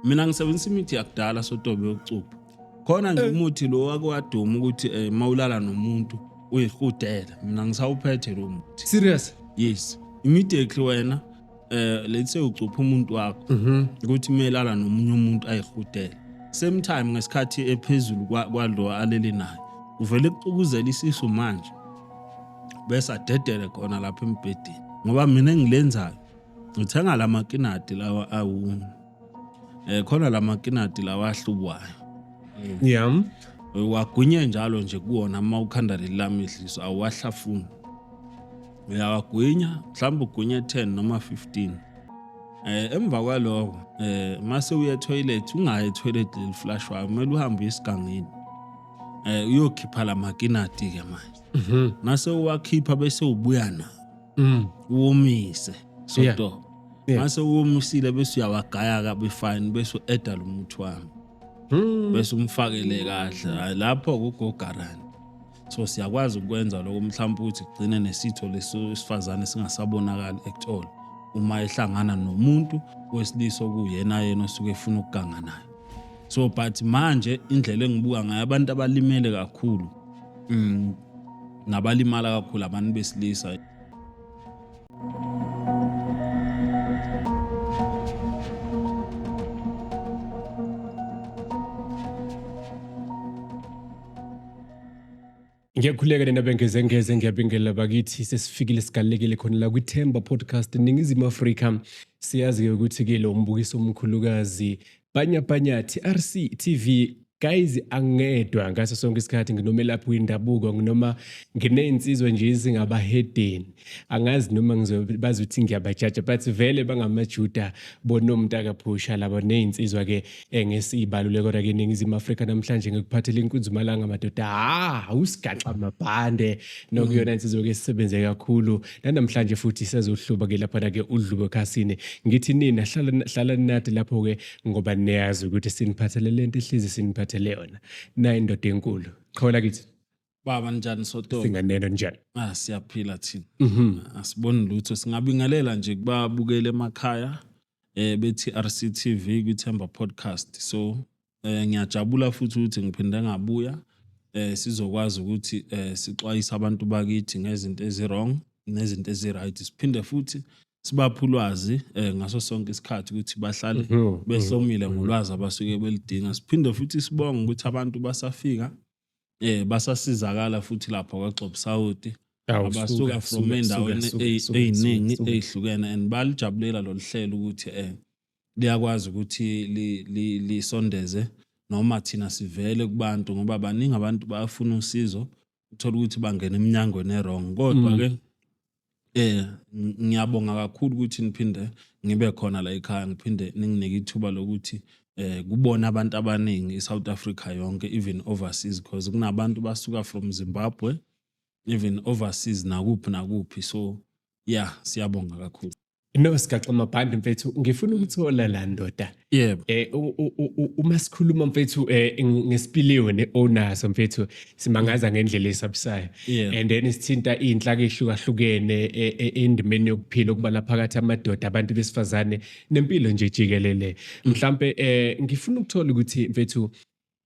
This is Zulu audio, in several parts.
Mina ngisebenzisa imithi yakudala sotobe yokucupha. Khona nje umuthi lo wake waduma ukuthi mawulala nomuntu uyihudele. Mina ngisawuphethe lo muthi. Serious? Yes. Immediately wena let's say ucupha umuntu wakho ukuthi melala nomunye umuntu ayihudele. Same time ngesikhathi ephezulu kwalo alele naye. Uvele kucukuzela isisu manje. Bese adedele khona lapha embhedeni. Ngoba mina engilenzayo ngithenga lamakinati lawa awu khona lamakinati lawa ahlubwayo. Yeah. Wagwinye njalo nje kuwona uma ukhanda leli lami idliso awuwahlafuni. Uyawagwinya mhlawumbe ugwinye 10 noma 15. Emva kwaloko mase uya toilet ungayi etoilet leli flush wayo kumele uhambe esigangeni. Uyokhipha lamakinati ke manje. Mase uwakhipha bese ubuya nawo. Uwomise soto. Mase uwomisile bese uyawagaya kabe fine bese ueda lo muthi wami. Bese umfakele kahle lapho kugogarani. So siyakwazi ukwenza lokho mhlawumbe ukuthi kugcine nesitho leso isifazane singasabonakali ekuthola uma ehlangana nomuntu wesilisa okuyena yena osuke efuna ukuganga naye. So but manje indlela engibuka ngayo abantu abalimele kakhulu nabalimala kakhulu abantu besilisa. Ngiyakhuleka nina bengezengeze, ngiyabingelela bakithi, sesifikile sigalekile khona la kwiThemba Podcast Ningizimu Afrika. Siyazi-ke ukuthi-ke lo mbukiso omkhulukazi Banya Banya TRC TV. Guys, angedwa ngaso sonke isikhathi nginomelaphi wendabuko nginoma nginey'nsizwa nje ezingabahedeni, angazi noma ngizobazi ukuthi ngiyabajaja but vele bangamajuda bonomntakaphusha laba ney'nsizwa-ke engesiyibalule. Kodwa-ke eNingizimu Afrika namhlanje ngikuphathele inkunzimalanga madoda, ha usigaxa amabhande nokuyona insizwa-ke esisebenze kakhulu nanamhlanje futhi sizohluba-ke laphana-ke udlubo ekhasini. Ngithi nina hlala nathi lapho-ke ngoba niyazi ukuthi siniphathele lento ehlezi siniphathele yona. Nayi indoda enkulu. Qhola kithi. Baba njani Soto? Singaneno njani? Siyaphila thina. Asiboni lutho, singabingelela nje kubabukele emakhaya be-TRC TV kwiThemba Podcast. So ngiyajabula futhi ukuthi ngiphinde ngabuya sizokwazi ukuthi sixwayise abantu bakithi ngezinto ezi-wrong nezinto ezi-right. Siphinde futhi sibaphe ulwazi ngaso sonke isikhathi ukuthi bahlale behlomile ngolwazi abasuke belidinga. Siphinde futhi sibonge ukuthi abantu basafika basasizakala futhi lapha kwaGxobusawoti abasuka from endaweni eziningi ezihlukene and balijabulela lolu hlelo ukuthi liyakwazi ukuthi lisondeze noma thina sivele kubantu ngoba baningi abantu bayafuna usizo uthola ukuthi bangena eminyangweni e-wrong. Kodwa ke ngiyabonga kakhulu ukuthi niphinde ngibe khona la ekhaya, ngiphinde ninginike ithuba lokuthi kubona abantu abaningi iSouth Africa yonke, even overseas, because kunabantu basuka from Zimbabwe even overseas nakuphi nakuphi. So yeah, siyabonga kakhulu. No, sigaxa amabhandi mfethu, ngifuna ukuthola la ndoda. Yebo. Uma sikhuluma mfethu ngesipiliwe ne-owners mfethu simangaza ngendlela esabisayo. And then sithinta iy'nhlaka ey'hlukahlukene endimeni yokuphila okubala phakathi amadoda, abantu besifazane nempilo nje jikelele. Mhlampe ngifuna ukuthola ukuthi mfethu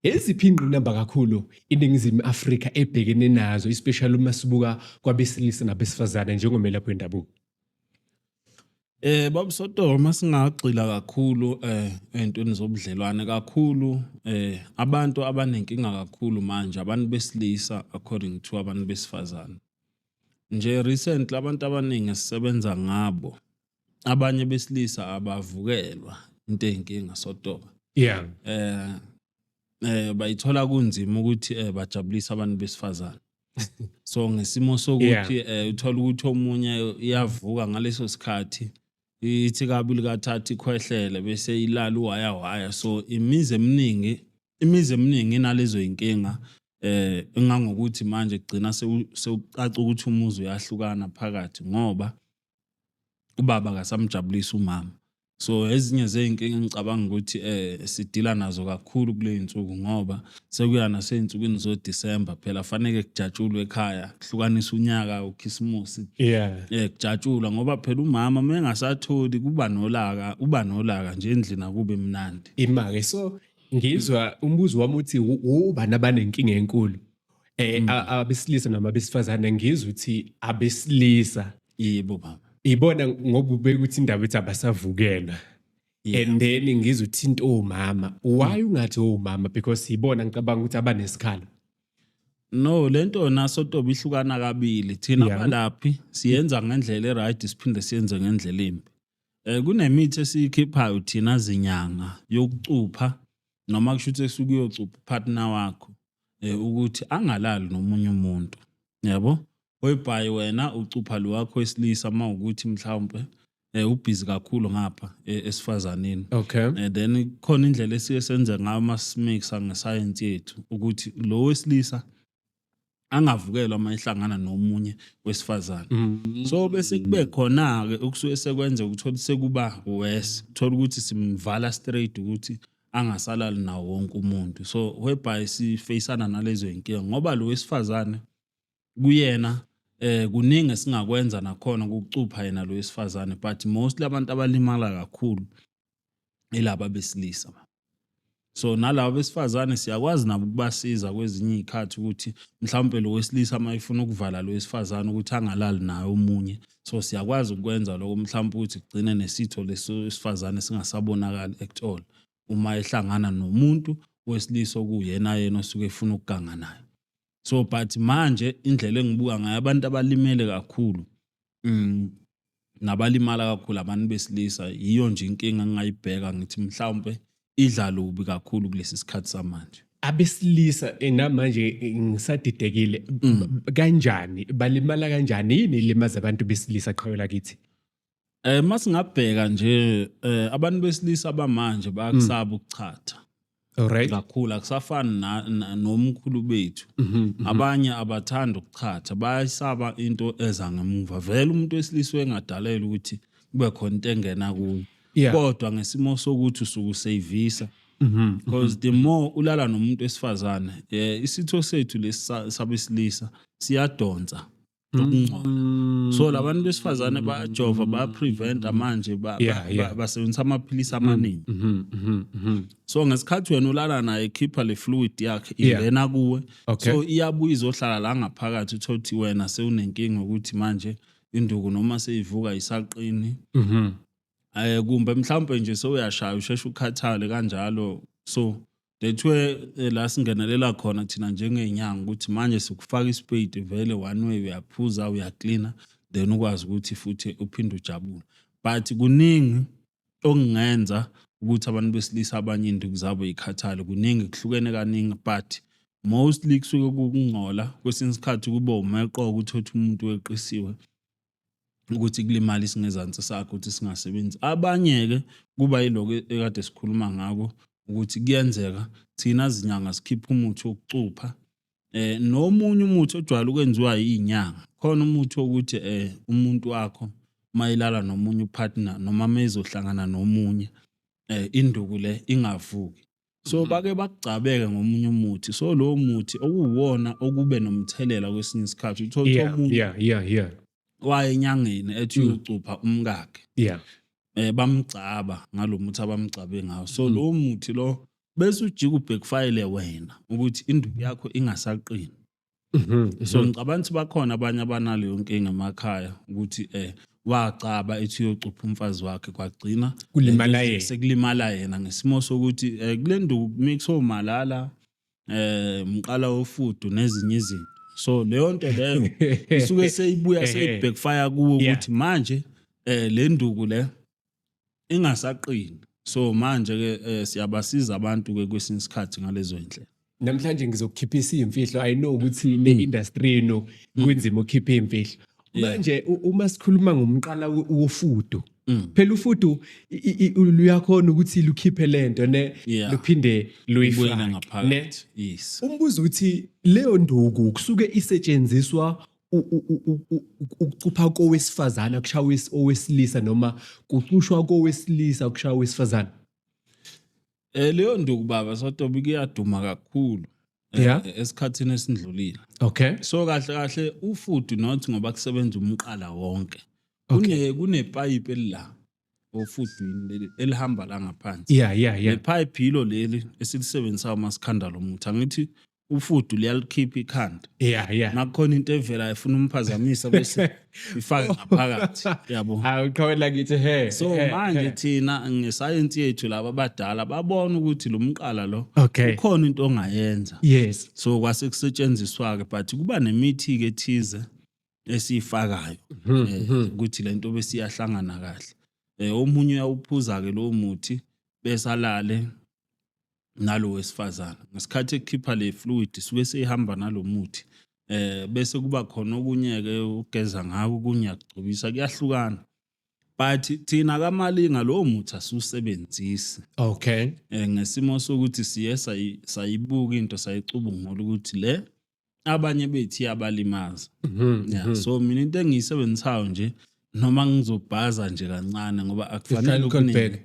eziphi ingqinamba kakhulu iNingizimu Afrika ebhekene nazo, especially uma sibuka kwabesilisa nabesifazane njengomelaphi wendabuko? Baba Soto, masingagxila kakhulu ey'ntweni zobudlelwane kakhulu, abantu abanenkinga kakhulu manje abantu besilisa according to abantu besifazane. Nje recently abantu abaningi esisebenza ngabo abanye besilisa abavukelwa into eyinkinga Sotoba. Bayithola kunzima ukuthi bajabulise abantu besifazane. So ngesimo sokuthi uthola ukuthi omunye iyavuka ngaleso sikhathi ithi kabili kathathu ikhwehlele bese ilala uwaya waya. So imizi eminingi inalezo inkinga engangokuthi manje kugcina sekucaca ukuthi umuzi uyahlukana phakathi ngoba ubaba akasamjabulisi umama. So ezinye zey'nkinga engicabanga ukuthi sidila nazo kakhulu kule y'nsuku, ngoba sekuya nasey'nsukwini zoDisemba, phela faneke kujatshulwe ekhaya, kuhlukanisa unyaka, ukhisimusi. Kujatshulwa ngoba phela umama uma engasatholi kuba nolaka, uba nolaka nje endlini, akube mnandi. Imake, so ngizwa umbuzo wami uthi ubani abanenkinga enkulu, abesilisa noma abesifazane? Ngizwa ukuthi abesilisa. Yebo baba. Ibona ngoba ubeka ukuthi indaba ethi abasavukelwa. And then ngizwa uthinta omama. Why ungathi omama? Because ibona ngicabanga ukuthi abanesikhala. No, lento naso tobe ihlukana kabili. Thina abalaphi siyenza ngendlela e-right, siphinde siyenze ngendlela embi. Kunemithi esiyikhiphayo thina zinyanga yokucupha, noma kusho ukuthi esuke uyocupha partner wakho ukuthi angalali nomunye umuntu, yabo, whereby wena ucupha lo wakho wesilisa, mawukuthi mhlawumbe ubhizi kakhulu ngapha esifazaneni. Then khona indlela esike senze ngayo masimixa ngesayensi yethu ukuthi lo wesilisa angavukelwa uma ehlangana nomunye wesifazane. So bese kube khona ke okusuke sekwenza ukuthola sekuba worse, uthola ukuthi simvala straight ukuthi angasalali nawo wonke umuntu. So whereby sifeyisana nalezo inkinga, ngoba lo wesifazane kuyena kuningi esingakwenza nakhona ukucupha yena lo wesifazane, but mostly abantu abalimala kakhulu ilaba besilisa. So nalabo besifazane siyakwazi nabo ukubasiza kwezinye izikhathi ukuthi mhlawumbe lo wesilisa uma efuna ukuvala lo wesifazane ukuthi angalali naye omunye, so siyakwazi ukwenza lokho, mhlawumbe ukuthi kugcine nesitho leso wesifazane singasabonakali at all uma ehlangana nomuntu wesilisa okuyena yena osuke efuna ukuganga naye. So but manje indlela engibuka ngayo, abantu abalimele kakhulu nabalimala kakhulu abantu besilisa. Yiyo nje inkinga engingayibheka, ngithi mhlawumbe idla lubi kakhulu kulesi sikhathi samanje. Abesilisa, namanje ngisadidekile. Kanjani balimala? Kanjani? Yini ilimaza abantu besilisa, qhawe lakithi? Masingabheka nje, abantu besilisa bamanje bayakusaba ukuchatha kakhulu, akusafani nomkhulu bethu. Abanye abathanda ukuchatha, bayasaba into eza ngemuva. Vele umuntu wesilisa engadalelwa ukuthi kube khona into engena kuye, kodwa ngesimo sokuthi usuke useyivisa, because the more ulala nomuntu wesifazane, isitho sethu lesi sabesilisa siyadonsa ukungcola. So labantu besifazane bayajova, bayapreventa manje, basebenzisa amaphilisi amaningi. So ngesikhathi wena ulala naye, khipha le fluid yakhe, ingena kuwe. So iyabuya izohlala la ngaphakathi, uthole ukuthi wena sewunenkinga ukuthi manje induku noma seyivuka isaqini, kumbe mhlawumbe nje sewuyashaya, usheshe ukhathale kanjalo. So that's where la singenelela khona thina njengenyanga, ukuthi manje sikufaka isipeyiti vele one way, uyaphuza, uyaklina, then ukwazi ukuthi futhi uphinde ujabule. But kuningi okungenza ukuthi abantu besilisa abanye induku zabo yikhathale. Kuningi, kuhlukene kaningi, but mostly kusuke kukungcola. Kwesinye isikhathi kube umeqo, ukuthi umuntu weqisiwe, ukuthi kulimala isingezansi sakhe ukuthi singasebenzi. Abanye-ke kuba yiloko ekade sikhuluma ngako, ukuthi kuyenzeka thina zinyanga sikhiphe umuthi wokucupha, nomunye umuthi ojwayele ukwenziwa inyanga khona, umuthi wokuthi umuntu wakho mayilala nomunye upartner noma mezohlangana nomunye, induku le ingavuki. So bake bakugcabeke ngomunye umuthi. So lowo muthi okuwuwona okube nomthelela kwesinye isikhathi, uthola omunye waye enyangeni ethi uyocupha umkakhe, bamgcaba ngalo muthi abamgcabe ngawo. So lowo muthi lo bese ujika ubackfire wena ukuthi induku yakho ingasaqini. So ngicabanga ukuthi bakhona abanye abanaleyo nkinga emakhaya, ukuthi wacaba ethi uyocupha umfazi wakhe, kwagcina Kulimala yena. Sekulimala yena ngesimo sokuthi kule nduku mix omalala, umqala wofudu nezinye izinto. So leyo nto leyo isuke seyibuya, seyi-backfire kuwo, ukuthi manje le nduku le ingasaqini. So manje ke siyabasiza abantu ke kwesinye isikhathi ngalezo indlela. Namhlanje ngizokukhiphisa iy'mfihlo. I know ukuthi le industry yenu kunzima ukukhipha iy'mfihlo. Manje uma sikhuluma ngomqala wofudu, phela ufudu luyakhona ukuthi lukhiphe lento ne luphinde ubuyele luyifake ne. Ngaphakathi, yes. Umbuzo uthi leyo nduku kusuke isetshenziswa. Ukucupha kowesifazane kushawa owesilisa noma kucushwa kowesilisa kushawa owesifazane? Leyo nduku, baba Sotobe, kuyaduma kakhulu esikhathini esindlulile. So kahle kahle ufudu, not ngoba kusebenza umqala wonke. Kunepayipi elila ofudwini leli elihamba la ngaphansi. Le pipe yilo leli esilisebenzisa uma sikhanda lo muthi. Angithi ufudu liyalikhipha ikhanda? Yeah. Nakukhona into evelayo efuna umphazamisa, bese ifake ngaphakathi, yabo. Hawu, qhawe kithi, he. So manje thina ngesayensi yethu, laba abadala babona ukuthi lo mqala lo ukhona into ongayenza. So kwase kusetshenziswa ke, but kuba nemithi ke ethize esiyifakayo ukuthi lento bese iyahlangana kahle. Omunye uyawuphuza ke lowo muthi, bese alale nalo wesifazana. Ngesikhathi ekukhipha le fluid, suke seyihamba nalo muthi, bese kuba khona okunye ke ugeza ngako, okunye akugcobisa, kuyahlukana. But thina kaMalinga lowo muthi asiwusebenzisi ngesimo sokuthi siye sayibuka into, sayicubungula ukuthi le abanye bethu iyabalimaza. Yeah, so mina into engiyisebenzisayo nje, noma ngizobhaza nje kancane, ngoba akufanele Uhlala okuningi, uColdberg.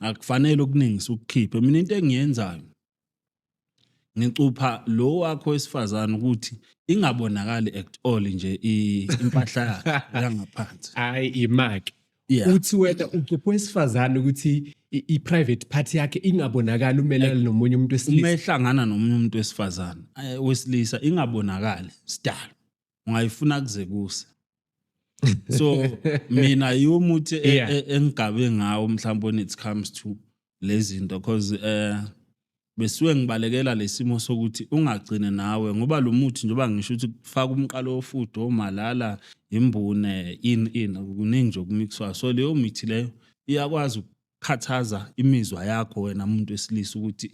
akufanele okuningi sikukhiphe. Mina into engiyenzayo, ngicupha lo wakho wesifazane ukuthi ingabonakali at all nje impahla yakhe yangaphansi. Hayi, imaki. Uthi wena ucupha wesifazane ukuthi i-private part yakhe ingabonakali umelana nomunye umuntu Uma wesilisa? ehlangana nomunye umuntu wesifazane, wesilisa, ingabonakali sidalo, ungayifuna kuze kuse. So mina yiwo umuthi engigabe ngawo mhlawumbe when it comes to lezi zinto, because besuke ngibalekela lesimo sokuthi ungagcine nawe, ngoba lo muthi, njengoba ngisho ukuthi kufaka umqalo wofudo, omalala, imbune, in in kuningi nje okumixwayo. So leyo mithi leyo iyakwazi ukukhathaza imizwa yakho wena muntu wesilisa ukuthi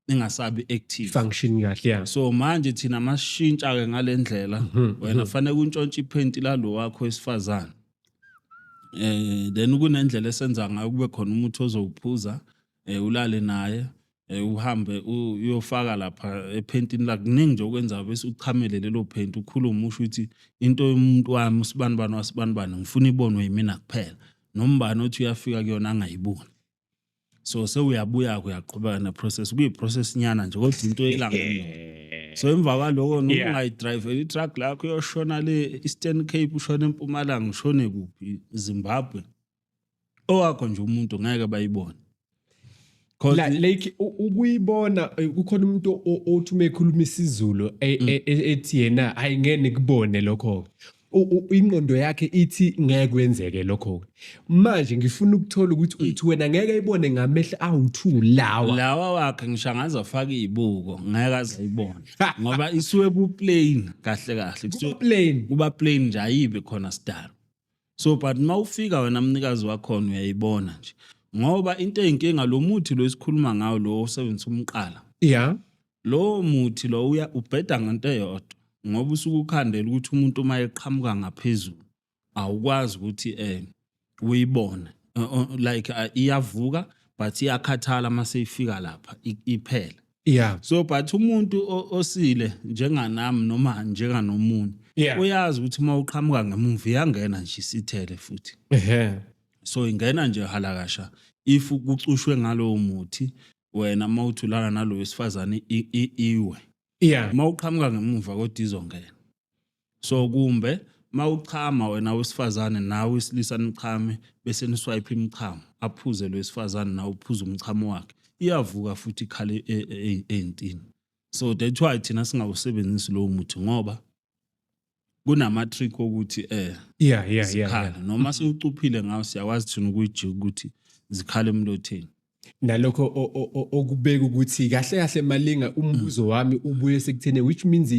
ingasabi active, Function kahle, yeah. So manje thina masishintsha ke ngalendlela, wena fanele untshontshe iphenti lalo wakho wesifazane, then kunendlela esenza ngayo, kube khona umuthi ozowuphuza, ulale naye, uhambe uyofaka lapha ephentini lakhe. Kuningi nje okwenzayo, bese uchamele lelo phenti, ukhulume, usho ukuthi into yomuntu wami usibanibani wasibanibani ngifuna ibonwe yimina kuphela, nombani othi uyafika kuyona angayiboni. So sewuyabuya, uyaqhubeka neprocess. Kuyi-process nyana nje, kodwa into elanga. So emva kwaloko, noma ungayidrivela i-truck lakho uyoshona le Eastern Cape, ushone eMpumalanga, ushone kuphi, Zimbabwe, owakho nje umuntu ngeke bayibone. 'Cause Like ukuyibona, kukhona umuntu othi uma ekhuluma isiZulu ethi yena ayingene kubone lokho. Ingqondo yakhe ithi ngeke kwenzeke lokho. Manje ngifuna ukuthola ukuthi uthi wena ngeke ayibone ngamehlo awu2 lawa? Lawa wakhe, ngisho angaze afake izibuko, ngeke aze ayibone, ngoba isuke ku-plain kahle kahle. Kuba plain. Kuba plain nje, ayibe khona sidalo. So but mawufika wena mnikazi wakhona, uyayibona nje, ngoba into eyinkinga, lo muthi lo esikhuluma ngawo, lo osebenzisa umqala, lo muthi lo uya ubheda ngento eyodwa, ngoba usuke ukhandela ukuthi umuntu uma eqhamuka ngaphezulu awukwazi ukuthi uyibone. Like iyavuka, but iyakhathala mase ifika lapha, iphela. So but umuntu osile njenganami noma njenganomunye uyazi ukuthi uma uqhamuka ngemuva iyangena nje, isithele futhi. So ingena nje halakasha if kucushwe ngalowo muthi. Wena uma uthi ulala nalo wesifazane, iwe uma uqhamuka ngemuva, kodwa izongena. So kumbe mawuchama wena wesifazane nawe wesilisa, nichame, bese niswipe imichamo, aphuze lo wesifazane, nawe uphuze umchamo wakhe, iyavuka futhi ikhale ey'ntini. So that's why thina singawusebenzisi lowo muthi, ngoba kunama-trick okuthi zikhale. Noma sewucuphile ngawo, siyakwazi thina ukuyijika ukuthi zikhale emlotheni. Nalokho okubeka ukuthi kahle kahle, Malinga, umbuzo wami ubuye sekutheni, which means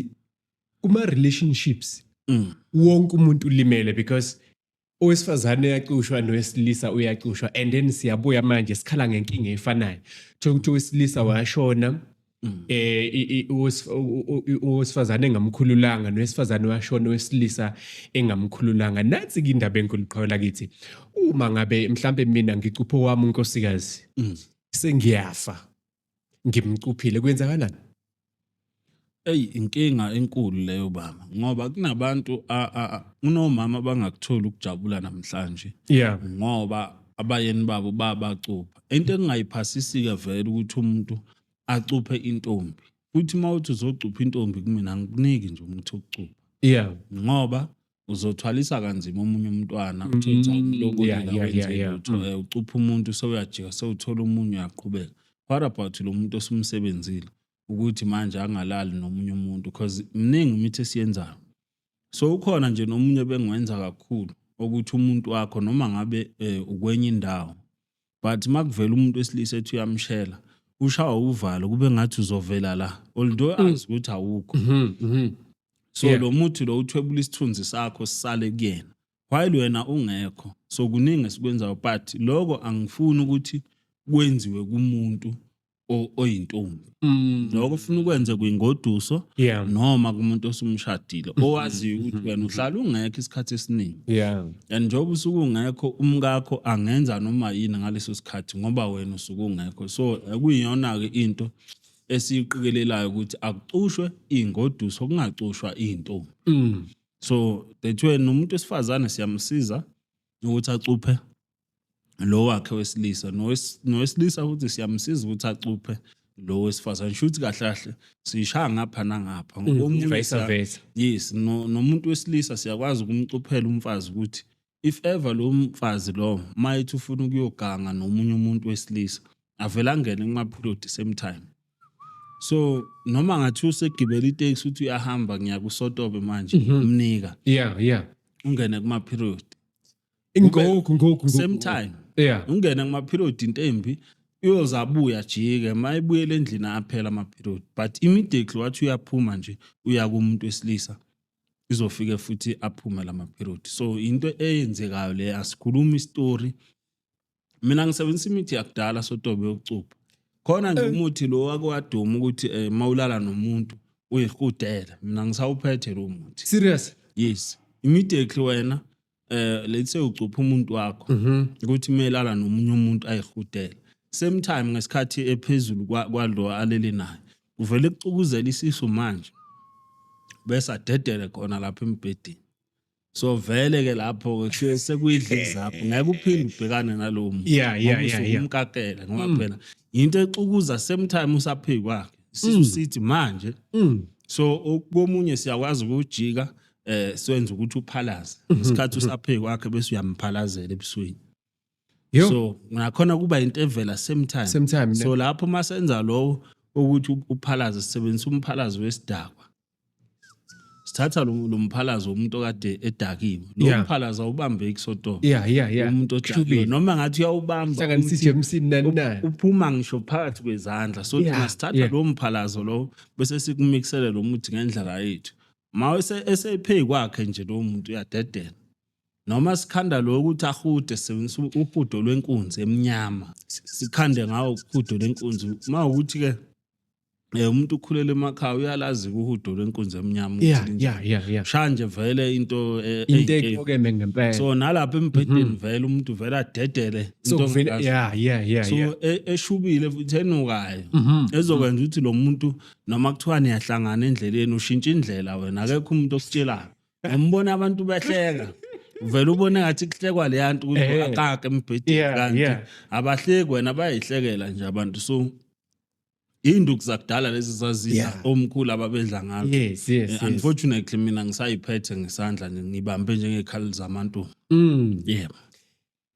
kuma relationships wonke umuntu ulimele, because owesifazane uyacushwa nowesilisa uyacushwa, and then siyabuya manje sikhala ngenkinga efanayo. Thola ukuthi owesilisa washona, owesifazane engamkhululanga, nowesifazane washona owesilisa engamkhululanga. Nathi ke indaba enkulu, qhawe lakithi, uma ngabe mhlambe mina ngicuphe wami unkosikazi, sengiyafa ngimcuphile, kwenzakalani? Eyi, inkinga enkulu leyo baba, ngoba kunabantu kunomama abangakutholi ukujabula namhlanje ngoba abayeni babo babacupha. Into engingayiphasisi-ke vele ukuthi umuntu acuphe intombi, futhi uma uthi uzocupha intombi kumina angikuniki nje umuthi wokucupha ngoba uzothwalisa kanzima omunye umntwana, uthole ukuthi awumlobolile, awenze lutho, ucupha umuntu sewuyajika sewuthola omunye uyaqhubeka. What about lo muntu osumsebenzile ukuthi manje angalali nomunye umuntu, because miningi imithi esiyenzayo. So ukhona nje nomunye bengiwenza kakhulu ukuthi umuntu wakho noma ngabe ukwenye indawo, but makuvela umuntu wesilisa ethi uyamshela, ushawa uvalo kube ngathi uzovela la, although azi ukuthi awukho. So lo muthi lo uthwebula isithunzi sakho sisale kuyena while wena ungekho. So kuningi esikwenzayo, but lokho angifuni ukuthi kwenziwe kumuntu oyintombi. Lokho ufuna ukwenze kwingoduso noma kumuntu osumshadile owaziyo ukuthi wena uhlala ungekho isikhathi esiningi. And njengoba usuke ungekho, umkakho angenza noma yini ngaleso sikhathi ngoba wena usuke ungekho. So kuyiyona-ke into esiyiqikelelayo ukuthi akucushwe ingoduso, kungacushwa iy'ntombi. So that's why nomuntu wesifazane siyamsiza ukuthi acuphe lo wakhe wesilisa, nowesilisa futhi siyamsiza ukuthi acuphe lo wesifazane. Sho ukuthi kahle kahle siyishaya ngapha nangapha. Ngoba omunye Vice versa. Yes, nomuntu wesilisa siyakwazi ukumcuphela umfazi ukuthi if ever lo mfazi lo mayethi ufuna ukuyoganga nomunye umuntu wesilisa, avele angene kuma-period same time. So noma ngathi usegibela iteksi uthi uyahamba, ngiya kuSotobe manje, umnika ungene kuma-period Ngoku ngoku same time. Ungene kuma-period into embi, uyozabuya jike mayebuyela endlini aphela ama-period, but immediately wathi uyaphuma nje uya kumuntu wesilisa, izofike futhi aphume lama-period. So into eyenzekayo le, asikhulumi isitori. Mina ngisebenzisa imithi yakudala Sotobe yokucupha. Khona nje umuthi lo wake waduma ukuthi mawulala nomuntu uyihudele, mina ngisawuphethe lo muthi. Serious? Yes, immediately wena let's say ucupha umuntu wakho ukuthi melala nomunye umuntu ayihudele, same time ngesikhathi ephezulu kwalo alele naye, uvele kucukuzela isisu manje bese adedele khona lapha embhedeni. So vele ke lapho ke kusuke sekuyidla izapho, ngeke uphinde ubhekane nalowo muntu ngoba usuke umkakele, ngoba phela into exukuza same time usaphi kwakhe isisu sithi manje. So komunye siyakwazi ukujika siwenze ukuthi uphalaze ngesikhathi usaphi kwakhe bese uyamphalazela ebusweni. So nakhona kuba into evela same time. Same time, ne? So lapho masenza lowo ukuthi uphalaze, sisebenzisa umphalazo wesidakwa. Sithatha lo mphalazo womuntu okade edakiwe. Lo mphalazo awubambeki Sotobe. Yeah yeah yeah Umuntu odakiwe Kushubile. noma ngathi uyawubamba, Hlanganisa uthi iJameson nani nani. uphuma ngisho phakathi kwezandla. So thina sithatha lo mphalazo lo bese sikumixele lo muthi ngendlela yethu. Ma esephe kwakhe nje lo muntu uyadedela. Noma sikhanda lo ukuthi ahude, sisebenzisa uhudo lwenkunzi emnyama. Sikhande ngawo uhudo lwenkunzi. Ma ukuthi ke umuntu ukhulele emakhaya uyalazi uhudo lwenkunzi emnyama ukuthi linjani. Shaya nje vele into Into eyinkinga. eqokeme ngempela. So nalapha embhedeni vele umuntu vele adedele So into kuvele ongayazi. So eshubile futhi enukayo. Ezokwenza ukuthi lo muntu noma kuthiwa niyahlangana endleleni ushintsha indlela wena, akekho umuntu okutshelayo. Umbona abantu behleka. Uvela ubone ngathi kuhlekwa le yanto ukuthi akake embhedeni kanti abahleki wena, bayayihlekela nje abantu. So induku zakudala lezi zazidla omkhulu ababedla ngazo. Yes, yes, yes. Unfortunately mina ngisayiphethe ngesandla nje, ngibambe njengekhali zamantu. Yebo.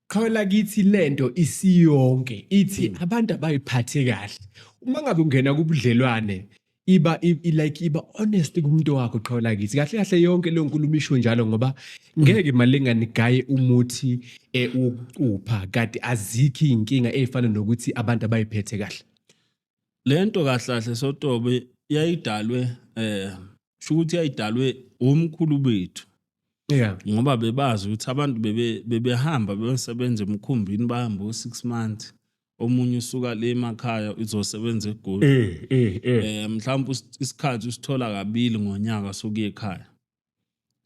Qhawela kithi lento isiyonke ithi abantu abayiphathe kahle. Uma ngabe ungena kubudlelwane iba like iba honest kumuntu wakho. Qhawela kithi kahle kahle yonke leyo nkulumo isho njalo, ngoba ngeke malingani gaye umuthi wokucupha kade azikho inkinga ezifana nokuthi abantu abayiphethe kahle. Lento kahle kahle Sotobe yayidalwe sho ukuthi yayidalwe omkhulu bethu. Ngoba bebazi ukuthi abantu bebehamba beyosebenza emkhumbini, bahamba o6 months. Omunye usuka le emakhaya uzosebenza eGoli. Mhlawumbe isikhathi usithola kabili ngonyaka sokuya ekhaya.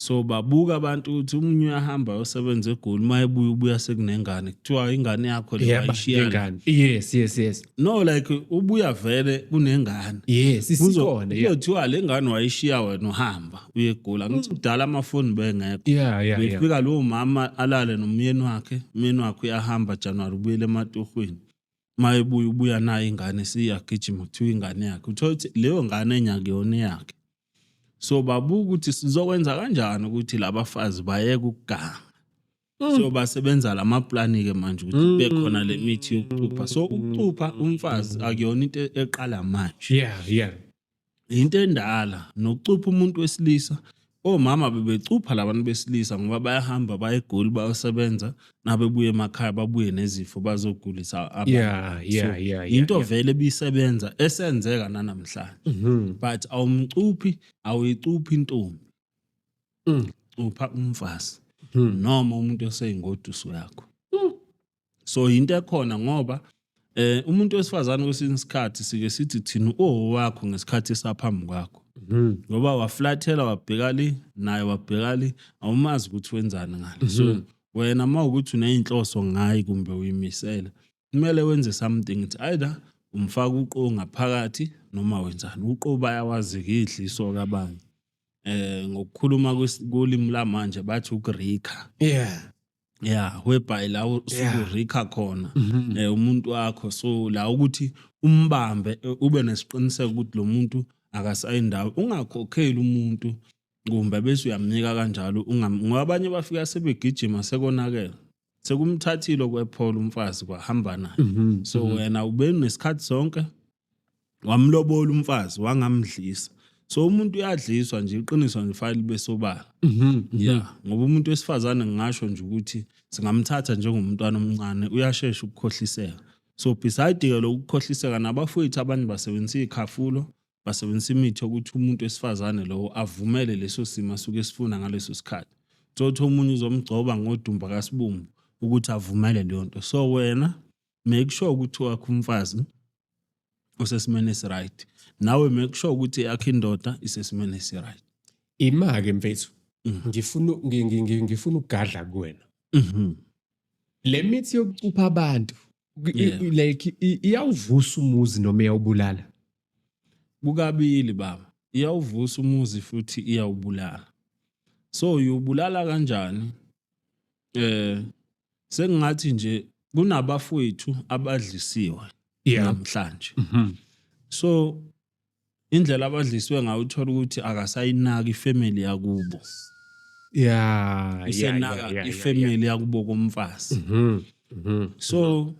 So babuka abantu ukuthi umunye uyahamba ayosebenza eGoli, uma ebuya ubuya sekunengane, kuthiwa ingane yakho le wayishiya la. Yengane. Yes. No, like ubuya vele kunengane. Yes, isikhona, yeah. Kuzothiwa le ngane wayishiya wena uhamba uye eGoli. Angithi kudala amafoni bengekho. Yeah. Befika lowo mama alale nomyeni wakhe, umyeni wakhe uyahamba January ubuyele ematohweni. Uma ebuya ubuya nayo ingane siyagijima, kuthiwa ingane yakhe. Uthola ukuthi leyo ngane enyakuyona yakhe. So babuka ukuthi sizokwenza kanjani ukuthi labafazi bayeke ukuganga. So basebenza lamaplani ke manje ukuthi kube khona le mithi yokucupha. So ukucupha umfazi akuyona into eqala manje. Into endala nokucupha umuntu wesilisa. Omama bebecupha labantu besilisa ngoba bayahamba baye eGoli bayosebenza, nabebuye emakhaya babuye nezifo bazogulisa abantu. So, into vele ebisebenza esenzeka nanamhlanje. But awumcuphi, awuyicuphi intombi. Upha umfazi noma umuntu oseyingoduso yakho. So into ekhona ngoba umuntu wesifazane kwesinye isikhathi sike sithi thina owakho ngesikhathi esaphambi kwakho. Ngoba waflathela wabheka le naye wabheka le, awumazi ukuthi wenzani ngale. So wena uma ukuthi uneyinhloso ngayi kumbe uyimisele, kumele wenze something. It's either umfaka uqo ngaphakathi noma wenzani. Uqo bayawazi idliso kabani. Ngokukhuluma kolimi lamanje bathi ukurika. Yeah, whereby la usukurika khona umuntu wakho, so la ukuthi umbambe, ube nesiqiniseko ukuthi lo muntu akasayindawo, ungakhokheli umuntu kumbe bese uyamnika kanjalo, ngoba abanye bafika sebegijima sekonakele, sekumthathile okwephola umfazi kwahamba naye. So wena ube nesikhathi sonke wamlobola umfazi wangamdlisa. So umuntu uyadliswa nje, iqiniso nje file libe sobala. Yeah, ngoba umuntu wesifazane ngingasho nje ukuthi singamthatha njengomntwana omncane, uyashesha ukukhohliseka. So beside ke lokukhohliseka, nabafowethu abanye basebenzisa ikhafulo, basebenzisa imithi yokuthi umuntu wesifazane lowo avumele leso simo asuke esifuna ngaleso sikhathi. Thothi omunye uzomgcoba ngodumba kasibumbu ukuthi avumele leyo nto. So wena make sure ukuthi wakho umfazi usesimeni esi-right, nawe make sure ukuthi yakho indoda isesimeni esi-right. Ima-ke mfethu, ngifuna ngifuna ukugadla kuwena. Le mithi yokucupha abantu, like iyawuvusa umuzi noma iyawubulala? Kukabili baba, iyawuvusa umuzi futhi iyawubulala. So uyubulala kanjani? Sengingathi nje kunabafowethu abadlisiwe namhlanje. So indlela abadlisiwe ngayo, uthola ukuthi akasayinaki ifamily yakubo, usenaka ifamily yakubo komfazi. So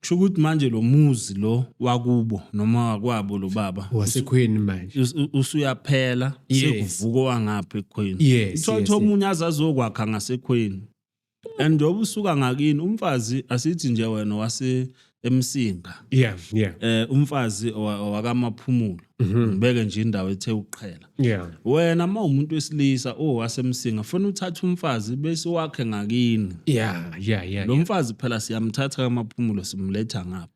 kusho ukuthi manje lo muzi lo wakubo noma wakwabo lo baba wasekhweni manje usuyaphela, sekuvuka wangapha ekhweni. Uthola ukuthi omunye aze azokwakha ngasekhweni, and njengoba usuka ngakini umfazi, asithi nje wena wase eMsinga, umfazi wakamaphumulo, ngibeke nje indawo ethe ukuqhela. Wena uma umuntu wesilisa owasemsinga funa uthathe umfazi bese wakhe ngakini, lo mfazi phela siyamthatha kamaphumulo simletha ngapha.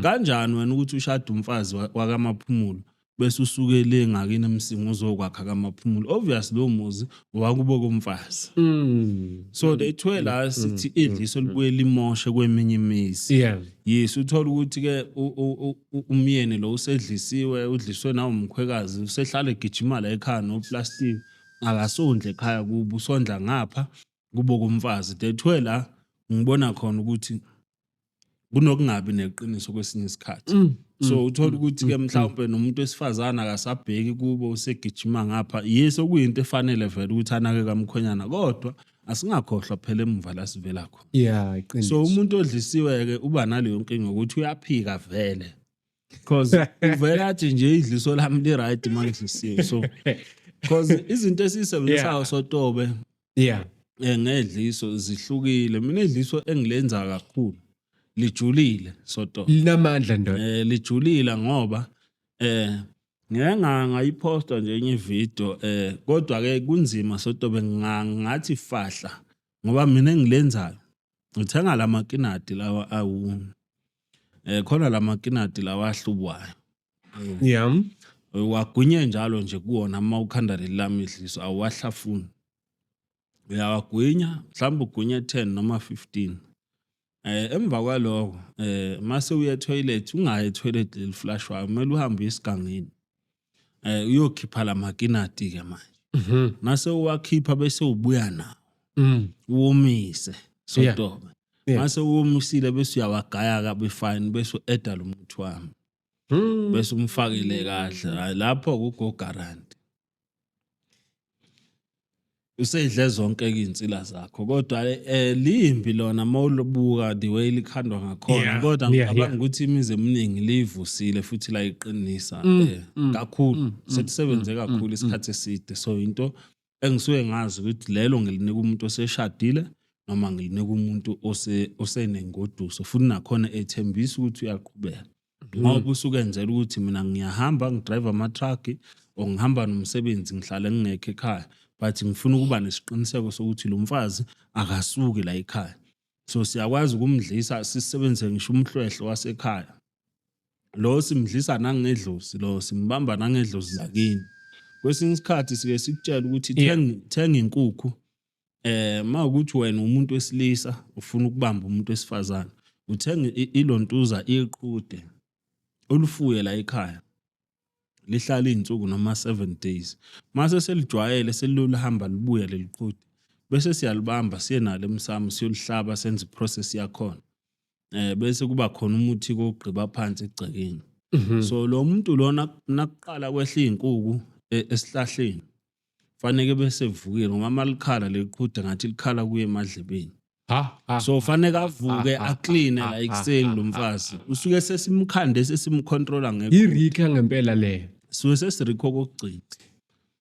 Kanjani wena ukuthi ushade umfazi wakamaphumulo bese usuke le ngakini eMsinga uzokwakha kamaphumulo? Obvious lo muzi wakubo komfazi. So lethiwe la sithi idliso libuye limoshe kweminye imizi. Yes, uthola ukuthi ke umyeni lo usedlisiwe, udliswe nawo umkhwekazi, usehlala egijima la ekhaya noplastic, akasondle ekhaya kubo, usondla ngapha kubo komfazi. Lethiwe la ngibona khona ukuthi kunokungabi neqiniso kwesinye isikhathi. So uthola ukuthi ke mhlawumbe nomuntu wesifazana akasabheki kubo, usegijima ngapha. Yes, okuyinto efanele vele ukuthi anake kamkhwenyana, kodwa asingakhohlwa phela emuva la sivela khona. Yeah, iqiniso. So umuntu odlisiwe ke uba naleyo nkinga ukuthi uyaphika vele, because uvela athi nje idliso lami li right mangidlisiwe. So because izinto esizisebenzisayo sotobe ngedliso zihlukile. Mina idliso engilenza kakhulu lijulile sotobe. Linamandla ndoda. Lijulile ngoba ngeke ngayiposta nje enye video, kodwa ke kunzima sotobe, ngathi fahla ngoba mina engilenzayo ngithenga lamakinati lawa awu khona lamakinati lawa ahlubwayo. Wagwinye njalo nje kuwona uma ukhanda leli lami idliso, awuwahlafuni, uyawagwinya, mhlawumbe ugwinye 10 noma 15. Emva kwaloko mase uya toilet, ungayi toilet leli flashwayo, kumele uhambe esigangeni uyokhipha lamakinati ke manje. Mase uwakhipha bese ubuya nawo, uwomise, sotobe. Mase uwomisile bese uyawagaya kabe fine, bese u-adda lo muthi wami, bese umfakile kahle. Hayi, lapho kugo guarantee usedle zonke izinsila zakho. Kodwa limbi lona mawulibuka the way likhandwa ngakhona, kodwa ngicabanga ukuthi imizi eminingi liyivusile futhi layiqinisa kakhulu, selisebenze kakhulu isikhathi eside. So into engisuke ngazi ukuthi lelo ngilinika umuntu oseshadile noma ngilinika umuntu osenengoduso, futhi nakhona ethembisa ukuthi uyaqhubeka, ngoba usukenzela ukuthi mina ngiyahamba, ngidrive ama-truck or ngihamba nomsebenzi, ngihlale ngingekho ekhaya, but ngifuna ukuba nesiqiniseko sokuthi lo mfazi akasuki la ekhaya. So siyakwazi ukumdlisa, sisebenzise ngisho umhlwehlwe wasekhaya lo, simdlisa nangedlozi lo, simbamba nangedlozi lakini. Kwesinye isikhathi sike sikutshela ukuthi thenga inkukhu. Mawukuthi wena umuntu wesilisa ufuna ukubamba umuntu wesifazane, uthenga ilontuza, iqhude, olufuye la ekhaya, lihlala izinsuku noma 7 days. Mase selijwayele, selilolihamba libuya leliqhude, bese siyalibamba, siye nalo emsamo, siyolihlaba, senze iprocess yakhona, bese kuba khona umuthi kokugqiba phansi egcekeni. So lo muntu lona nakuqala kwehla izinkuku esihlahleni, faneke bese evukile, ngoba malikhala leqhude ngathi likhala kuye emadlebeni. Ha ha. So faneke avuke, akline la ekuseni. Lo mfazi usuke sesimkhande, sesimcontrola nge Irika ngempela le. Suke sesirikho kokugcina.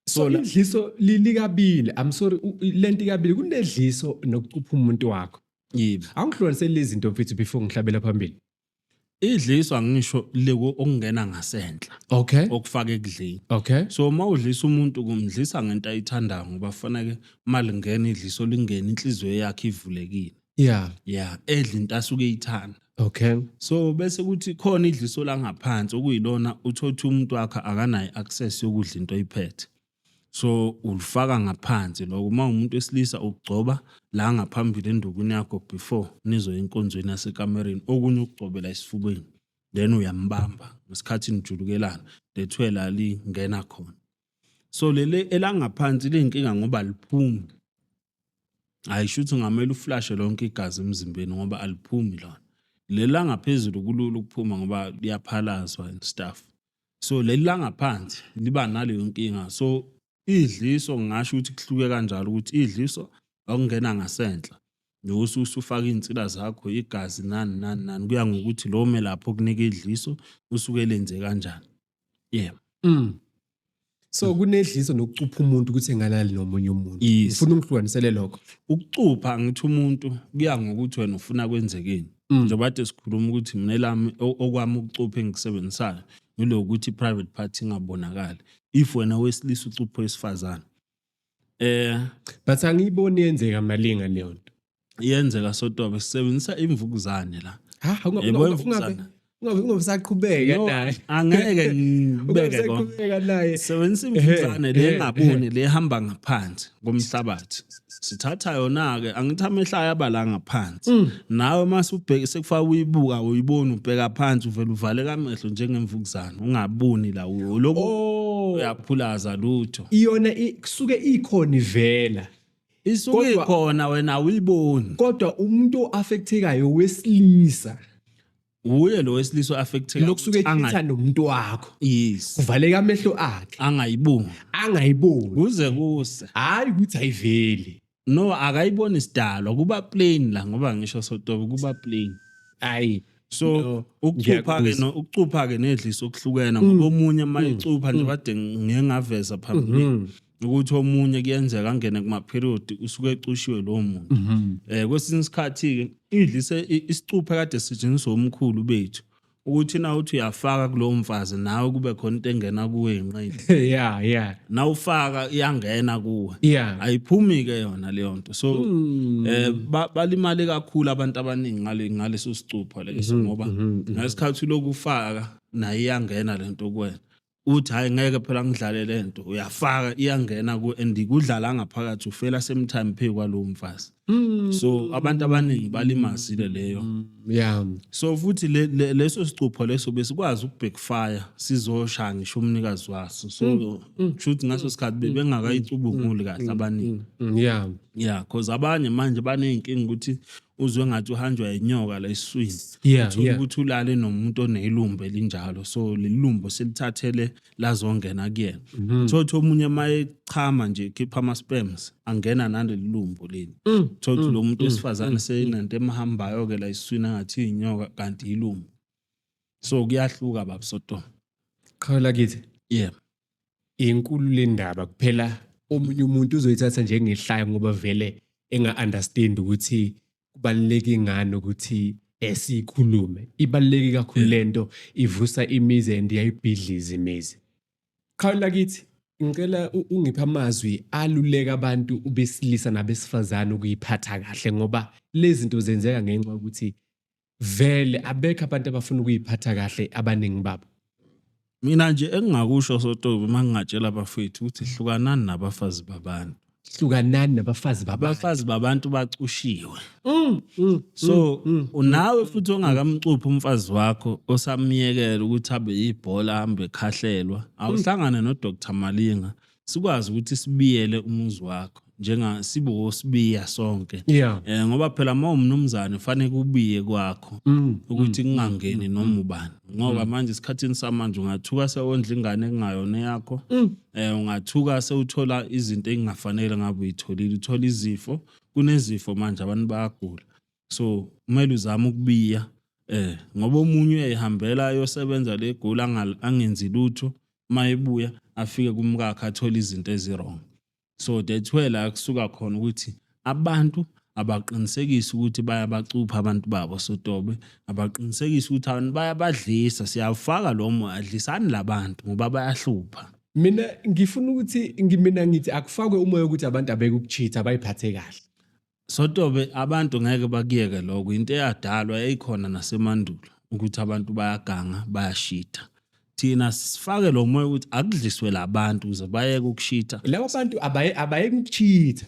So idliso likabili, I'm sorry, lento ikabili, kunedliso nokucupha umuntu wakho. Yebo. Angihlukanisele lezi zinto, mfethu, before ngihlabela phambili. Idliso angisho leko okungena ngasenhla, okufaka ekudleni. So uma udlisa umuntu, kumdlisa ngento ayithandayo, ngoba faneke malingena idliso, lingena inhliziyo yakhe ivulekile. Yeah, edla into asuke eyithanda. So bese kuthi khona idliso la ngaphansi, okuyilona uthothi umuntu wakhe akanayo access yokudla into oyiphethe, so ulifaka ngaphansi lokho. Uma umuntu wesilisa, ugcoba la ngaphambili endukwini yakho before nizoya enkonzweni yasekamereni, okunye ukugcobela esifubeni, then uyambamba ngesikhathi nijulukelana, lethiwe la lingena khona. So leli elangaphansi liyinkinga ngoba aliphumi. Ayisho ukuthi ngamele uflashe lonke igazi emzimbeni, ngoba aliphumi lona. Leli langaphezulu kulula ukuphuma ngoba liyaphalazwa and stuff, so leli langaphansi liba naleyo nkinga. So idliso ngingasho ukuthi kuhluke kanjalo, ukuthi idliso okungena ngasenhla nokuthi usufaka iy'nsila zakho, igazi, nani nani nani, kuya ngokuthi lo melaphi okunika idliso usuke lenze kanjani, yeah. So kunedliso nokucupha umuntu ukuthi engalali nomunye umuntu. Yes. Ngifuna ungihlukanisele lokho. Ukucupha, ngithi umuntu, kuya ngokuthi wena ufuna kwenzekeni. Njengoba kade sikhuluma ukuthi mina elami okwami ukucupha engikusebenzisayo yilokuthi i-private part ingabonakali if wena wesilisa ucupha wesifazane. But angiyiboni yenzeka malinga leyo nto. Iyenzeka, sotobe, sisebenzisa imvukuzane la. Ha, Yebo, imvukuzane. Ungabe usaqhubeka No, naye. Angeke Ungabe ngibeke konke. usaqhubeka naye. Sebenzisa imvukuzane le engaboni, le ehamba ngaphansi komhlabathi. Sithatha yona-ke, angithi amehlo ayaba la ngaphansi. Nawe mase ubheke sekufaka uyibuka, uyibona ubheka phansi, uvele uvaleka amehlo njengemvukuzane, ungaboni la lokhu uyaphulaza lutho. Iyona kusuke ikhona ivela. Isuke ikhona, wena awuyiboni. Kodwa umuntu o-affectekayo wesilisa. Uye lo wesilisa o-affecteka. Lokusuke echitha nomuntu wakho. Yes. Kuvaleka amehlo akhe. Angayiboni. Angayiboni. Kuze kuse. Hayi ukuthi ayiveli. No, akayiboni sidalwa, kuba plain la, ngoba ngisho sotobe kuba plain. Ayi. So No, ukucupha ke ngiyakuzwa. no ukucupha ke nedliso okuhlukene, ngoba omunye mayicupha nje kade ngike ngaveza phambili ukuthi omunye kuyenzeka angene kuma period, usuke ecushiwe lowo muntu. Kwesinye isikhathi ke idlise isicupha kade sisetshenziswa omkhulu bethu, ukuthi na uthi uyafaka kulowo mfazi, nawe kube khona into engena kuwe inqindi. Na ufaka iyangena kuwe. Ayiphumi ke yona leyo nto. So balimale kakhulu abantu abaningi ngaleso sicupho leso, ngoba ngesikhathi lokufaka naye iyangena lento kuwena. Uthi hayi, ngeke phela ngidlale lento, uyafaka, iyangena ku and kudlala ngaphakathi, ufela same time phe kwalowo mfazi. So abantu abaningi balimazile leyo. So futhi leso sicupho leso besikwazi ukubackfire, sizoshaya ngisho umnikazi waso. So kushuthi ngaso sikhathi bebengakayicubunguli kahle abaningi. Yeah, cause abanye manje baneyinkinga ukuthi uzwe ngathi uhanjwa inyoka la esiswini. Uthola ukuthi ulale nomuntu onelumbo elinjalo, so leli lumbo selithathele lazongena kuyena. Thothi omunye mayechama nje, khipha ama-sperms, angena naleli lumbo leli. Thothi lo muntu wesifazane seyinento emhambayo ke la esiswini, angathi inyoka kanti ilumbo. So kuyahluka, babuSoto. Qhawe lakithi. Yeah. Inkulu le ndaba, kuphela omunye umuntu uzoyithatha njengehlaya ngoba vele enga-understand ukuthi kubaluleke ngani ukuthi esikhulume. Ibaluleke kakhulu lento, ivusa imizi and iyayibhidliza imizi. Qhawe lakithi, ngicela ungiphe amazwi aluleka abantu besilisa nabesifazane ukuyiphatha kahle, ngoba lezi zinto zenzeka ngenxa yokuthi vele abekho abantu abafuna ukuyiphatha kahle, abaningi babo. Mina nje engingakusho, Sotobe, uma ngingatshela abafethu ukuthi hlukanani nabafazi babantu. Hlukanani nabafazi babantu. Abafazi babantu bacushiwe. So unawe futhi ongakamcuphi umfazi wakho, osamyekela ukuthi abe yibhola, ahambe ekhahlelwa, awuhlangane noDr Malinga, sikwazi ukuthi sibiyele umuzi wakho njenga sibo sibiya sonke. Ngoba phela uma umnumzane fanele kubiye kwakho ukuthi kungangeni noma ubani, ngoba manje isikhathini samanje ungathuka sewondla ingane ekungayona yakho. Ungathuka sewuthola izinto engafanele ngabe uyitholile, uthola izifo, kunezifo manje, abantu bayagula. So kumele uzame ukubiya, ngoba omunye uyayihambela ayosebenza le gula, angenzi lutho, mayebuya afike kumkakhe athole izinto ezi-wrong. So that's where la kusuka khona ukuthi abantu abaqinisekise ukuthi bayabacupha abantu babo, Sotobe, abaqinisekise ukuthi abantu bayabadlisa. Siyawufaka lo moya, adlisani labantu ngoba bayahlupha. Mina ngifuna ukuthi mina ngithi akufakwe umoya ukuthi abantu abeke ukucheat, abayiphathe kahle. Sotobe, abantu ngeke bakuyeke lokho, into eyadalwa, yayikhona nasemandulo ukuthi abantu bayaganga, bayashitha. Thina sifake lo moya ukuthi akudliswe labantu ukuze bayeke ukushitha. Labo bantu abayeke ukucheat.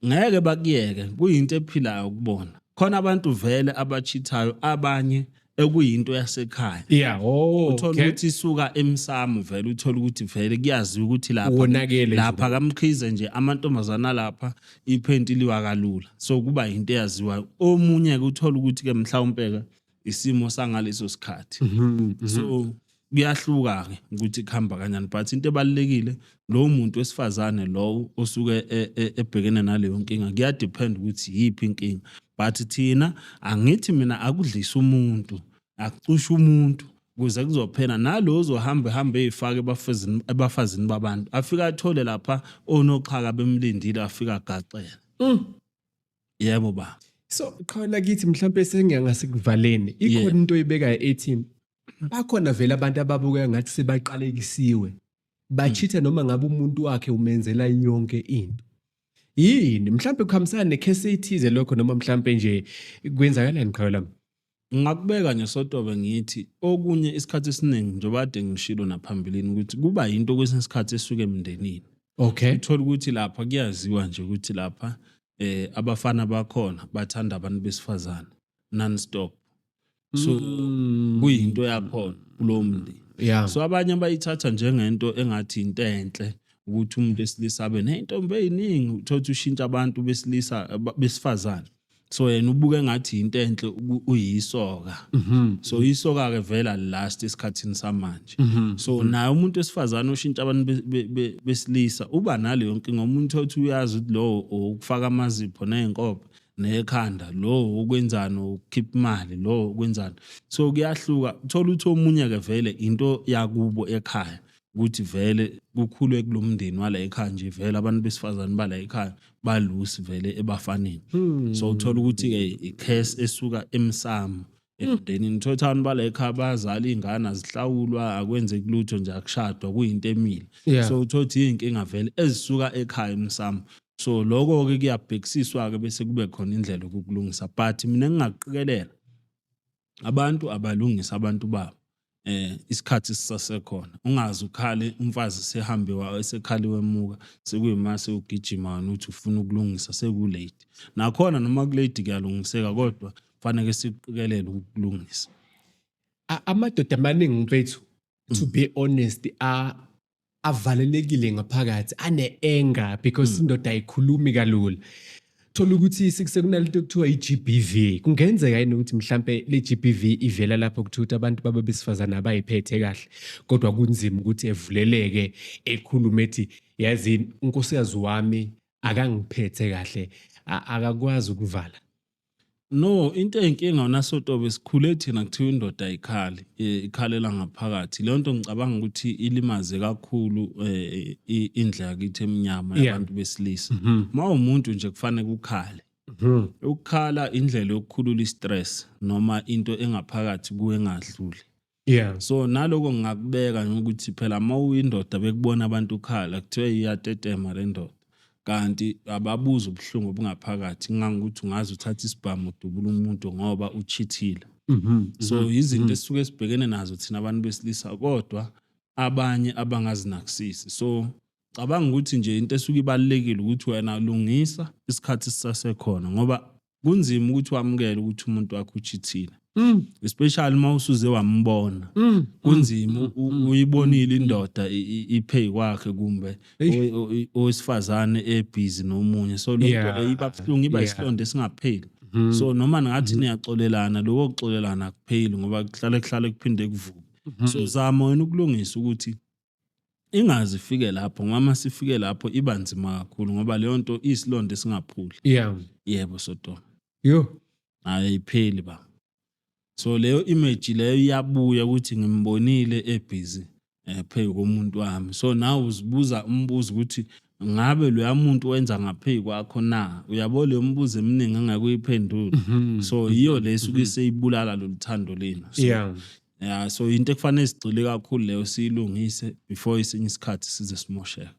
Ngeke bakuyeke, kuyinto ephilayo kubona. Khona abantu vele abachithayo, abanye ekuyinto yasekhaya. Oh, Uthola ukuthi isuka emsamo vele, uthola ukuthi vele kuyaziwa ukuthi lapha Wonakele nje. lapha kaMkhize nje amantombazana lapha iphenti liwa kalula, so kuba into eyaziwayo. Omunye ke uthola ukuthi ke mhlawumbe ke isimo sangaleso sikhathi. So kuyahluka ke ukuthi kuhamba kanjani, but into ebalekile, lowo muntu wesifazane lowo osuke ebhekene naleyo nkinga, kuyadepend ukuthi yiphi inkinga. But thina angithi mina akudlisa umuntu, akucusha umuntu ukuze kuzophela nalo ozohamba ehambe eyifake ebafazini babantu, afike athole lapha onoxhaka bemlindile, afike agaxele. Yebo ba. So qhawe lakithi, mhlawumbe sengiyangase-kuvaleni, ikhona into oyibekayo ethi bakhona vele abantu ababukeka ngathi sebaqalekisiwe, bachitha noma ngabe umuntu wakhe umenzela yonke into. Yini mhlawumbe kuhambisana necase ethize lokho, noma mhlawumbe nje kwenzakalani, qhawe lami? Ngingakubeka nje, Sotobe, ngithi okunye isikhathi esiningi, njengoba kade ngishilo naphambilini, ukuthi kuba yinto kwesinye isikhathi esuke emndenini. Uthola ukuthi lapha kuyaziwa nje ukuthi lapha abafana bakhona bathanda abantu besifazane non stop, so kuyinto yakhona kulowo mndeni. So abanye bayithatha njengento engathi into enhle ukuthi umuntu wesilisa abe ney'ntombi ey'ningi, uthole ukuthi ushintsha abantu besilisa besifazane. So yena ubuke engathi into enhle uyisoka. So isoka-ke vele alilast esikhathini samanje. So naye umuntu wesifazane oshintsha abantu besilisa uba naleyo nkinga. Umuntu othi uyazi ukuthi lowo ukufaka amazipho ney'nkophe nekhanda, lo ukwenzani, ukukhipha imali, lo ukwenzani. So kuyahluka, uthola ukuthi omunye-ke vele into yakubo ekhaya ukuthi vele kukhulwe kulo mndeni wala ekhaya nje, vele abantu besifazane bala ekhaya balusi vele ebafaneni. So uthola ukuthi-ke i-curse esuka emsamo emndenini, uthola ukuthi abantu bala ekhaya bazala iy'ngane, azihlawulwa, akwenzeki lutho nje, akushadwa, kuyinto emile. So uthola ukuthi iy'nkinga vele ezisuka ekhaya emsamo. So lokho-ke kuyabhekisiswa-ke bese kube khona indlela yokukulungisa. But mina ngingaqikelela abantu abalungisa abantu babo. Isikhathi sisasekhona, ungaze ukhale umfazi sehambe esekhaliwe emuka, sekuyima sewugijima wena uthi ufuna ukulungisa, seku-late. Nakhona noma ku-late kuyalungiseka, kodwa kufaneke sikuqikelele ukulungisa. Amadoda amaningi, mfethu, to be honest, avalelekile ngaphakathi, ane-anger because indoda ayikhulumi kalula. Thola ukuthi sekunalento ekuthiwa i-GBV. Kungenzeka yini ukuthi mhlampe le GBV ivela lapho, kuthiwa ukuthi abantu babe besifazane abayiphethe kahle, kodwa kunzima ukuthi evuleleke ekhulume ethi, yazini, unkosikazi wami akangiphethe kahle, akakwazi ukuvala? No, into eyinkinga nasotobe, sikhule thina kuthiwa indoda ayikhali, ikhalela ngaphakathi. Leyo nto ngicabanga ukuthi ilimaze kakhulu indlela kithi eminyama yabantu besilisa. Uma umuntu nje kufanele ukhale. Ukukhala indlela yokukhulula i-stress noma into engaphakathi kuwe engadluli. So naloko ngingakubeka ngokuthi phela uma uyindoda bekubona abantu ukhala, kuthiwe iyatetema le ndoda, kanti ababuza ubuhlungu obungaphakathi, ngangokuthi ungaze uthathe isibhamu udubule umuntu ngoba uchithile. So izinto esisuke sibhekene nazo thina abantu besilisa, kodwa abanye abangazinakisisi. So cabanga ukuthi nje into esuke ibalulekile ukuthi wena lungisa isikhathi sisasekhona, ngoba kunzima ukuthi wamukele ukuthi umuntu wakho uchithile, especially uma usuze wambona. Kunzima, uyibonile indoda iphay kwakhe kumbe owesifazane ebhizi nomunye, so le nto leyo iba buhlungu, iba isilonda esingapheli. So noma ngathi niyaxolelana, lokho kuxolelana akupheli, ngoba kuhlale kuhlale kuphinde kuvuke. So zama wena ukulungisa ukuthi ingaze ifike lapho, ngoba uma sifike lapho iba nzima kakhulu, ngoba leyo nto iyisilonda esingaphuli. Yebo, Sodoma. Yo. Ayipheli ba. So leyo image leyo iyabuya ukuthi ngimbonile ebhizi phezu komuntu wami. So nawe uzibuza umbuzo ukuthi ngabe loya muntu wenza ngaphezu kwakho na? Uyabo, leyo mbuzo eminingi angeke uyiphendule. So yiyo le esuke seyibulala lolu thando lenu. So yeah, so into ekufanele sigxile kakhulu leyo, siyilungise before isinye isikhathi size simosheke.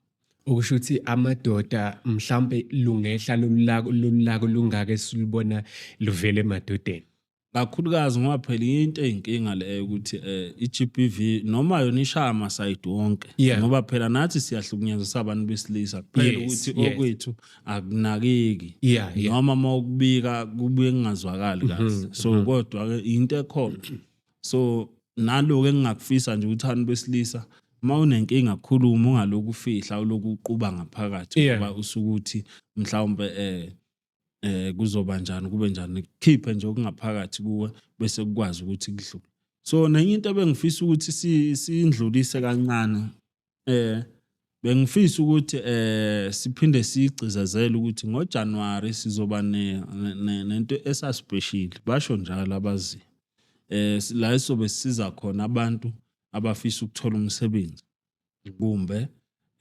Okusho ukuthi amadoda mhlambe lungehla lolulaka lungaka esilubona luvele emadodeni. Kakhulukazi, ngoba phela into eyinkinga leyo ukuthi i-GBV noma yona ishaya ama-side wonke, ngoba phela nathi siyahlukunyezwa sabantu besilisa kuphela ukuthi okwethu akunakeki noma uma ukubika kubuye kungazwakali kahle. So kodwa ke into ekhona, so naloku engingakufisa nje ukuthi abantu besilisa, uma unenkinga khuluma, ungalokhu ufihla, uloku uquba ngaphakathi, ngoba usukuthi mhlawumbe kuzoba njani, kube njani. Khiphe nje okungaphakathi kuwe bese kukwazi ukuthi kudlule. So nenye into ebengifisa ukuthi sindlulise kancane, bengifisa ukuthi siphinde sigcizezele ukuthi ngoJanuary sizoba nento esa-special, basho njalo abaziyo, la sizobe sisiza khona abantu abafisa ukuthola umsebenzi, kumbe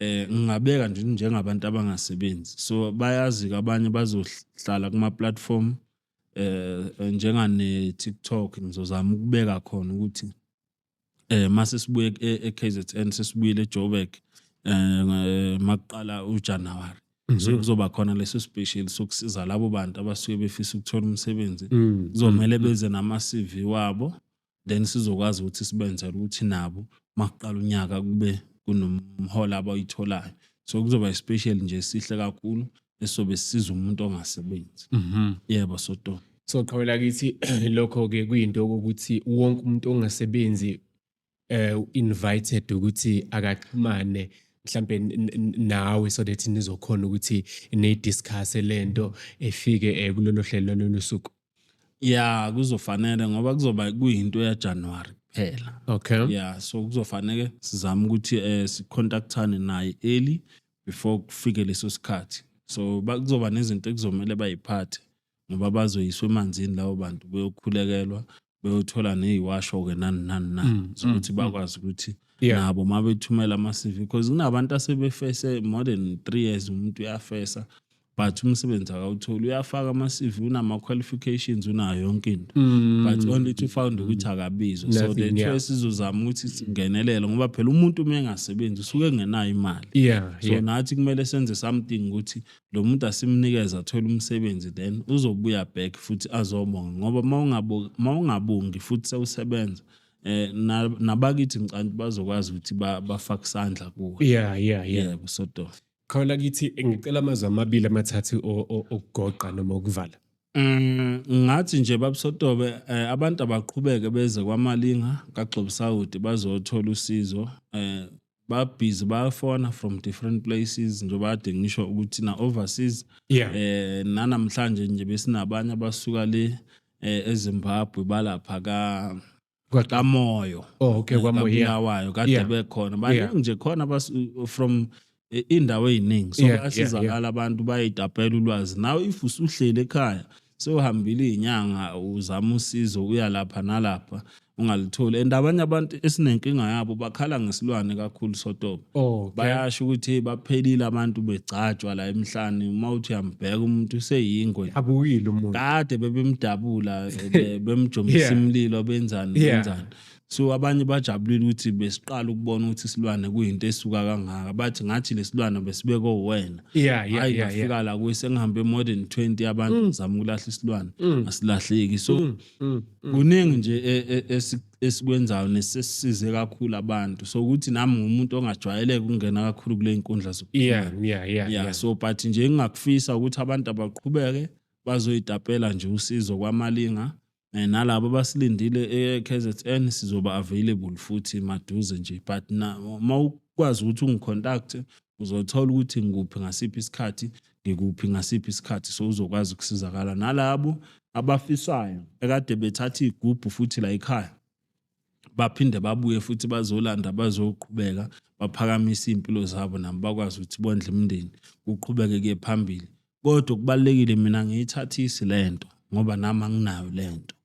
ngingabeka nje njengabantu abangasebenzi. So bayazi ke, abanye bazohlala kuma platform njengane TikTok. Ngizozama ukubeka khona ukuthi mase sibuye e-KZN, sesibuyile eJoburg, makuqala uJanuary, so kuzoba khona leso special sokusiza labo bantu abasuke befisa ukuthola umsebenzi. Kuzomele beze nama CV wabo, then sizokwazi ukuthi sibenzele ukuthi nabo makuqala unyaka kube kunomholo abayitholayo. So kuzoba i-special nje sihle kakhulu esobe sisiza umuntu ongasebenzi. Yebo, Soto. So qhawela kithi, lokho ke kuyinto ukuthi wonke umuntu ongasebenzi invited ukuthi akaxhumane mhlambe nawe so that nizokhona ukuthi ni-discuss lento efike kulolo hlelo lolu suku. Ya, kuzofanele, ngoba kuzoba kuyinto ya January kuphela. Yeah, so kuzofanele sizame ukuthi sicontactane naye early before kufike leso sikhathi. So kuzoba nezinto ekuzomele bayiphathe, ngoba bazoyiswa emanzini labo bantu, beyokhulekelwa, beyothola neziwasho-ke nani nani nani zokuthi bakwazi ukuthi nabo uma bethumela ama-CV, because kunabantu asebefese more than 3 years, umuntu uyafesa but umsebenzi akawutholi. Uyafaka ama-CV, unama-qualifications, unayo yonke into, but only to found ukuthi akabizwa. So Nothing, the choice sizozama ukuthi singenelele, ngoba phela umuntu uma engasebenzi usuke engenayo imali. So nathi kumele senze something ukuthi lo muntu asimnikeze athole umsebenzi, then uzobuya back futhi azobonga, ngoba uma ungabongi futhi sewusebenza. Nabakithi ngicabanga ukuthi bazokwazi ukuthi bafake isandla kuwe. Yeah. Yebo, Sotobe. Khawula kithi, ngicela amazwi amabili amathathu okugoqa noma okuvala. Ngathi nje babuSotobe, abantu abaqhubeke beze kwaMalinga kaGxobisawudi bazothola usizo. Babhizi bayafona from different places, njengoba kade ngisho ukuthi na overseas. Nanamhlanje nje besinabanye abasuka le eZimbabwe, balapha ka kaMoyo. Oh, okay, kwaMoyo, yeah. KaBulawayo kade bekhona baningi nje khona from indawo eziningi, so bayasizakala abantu, bayitapela ulwazi. Nawe if usuhleli ekhaya, sewuhambile izinyanga, uzama usizo, uya lapha nalapha ungalitholi, and abanye abantu esinenkinga yabo bakhala ngesilwane kakhulu, Sotobe. Bayasho ukuthi baphelile abantu begcatshwa la emhlane, uma uthi uyambheka umuntu useyingwe. Abukile umuntu. Kade bebemdabula, bemjombisa imililo, benzani, benzani. So abanye bajabulile ukuthi besiqala ukubona ukuthi isilwane kuyinto esuka kangaka, bathi ngathi lesilwane besibeke wena. Hayi, ngafika la kuye sengihambe more than 20 abantu ngizama ukulahla isilwane, asilahleki. So kuningi nje esikwenzayo nesesisize kakhulu abantu, so ukuthi nami ngumuntu ongajwayeleke ukungena kakhulu kule nkundla zokuxhumana. So but nje engingakufisa ukuthi abantu abaqhubeke bazoyitapela nje usizo kwaMalinga, nalabo abasilindile e-KZN sizoba available futhi maduze nje, but na uma ukwazi ukuthi ungicontact uzothola ukuthi ngikuphi ngasiphi isikhathi, ngikuphi ngasiphi isikhathi, so uzokwazi ukusizakala. Nalabo abafisayo ekade bethatha igubhu futhi la ekhaya baphinde babuye futhi bazolanda, bazoqhubeka baphakamise iy'mpilo zabo, nabo bakwazi ukuthi bondle imindeni, kuqhubeke kuye phambili. Kodwa okubalulekile, mina ngiyithathisi lento ngoba nami anginayo lento.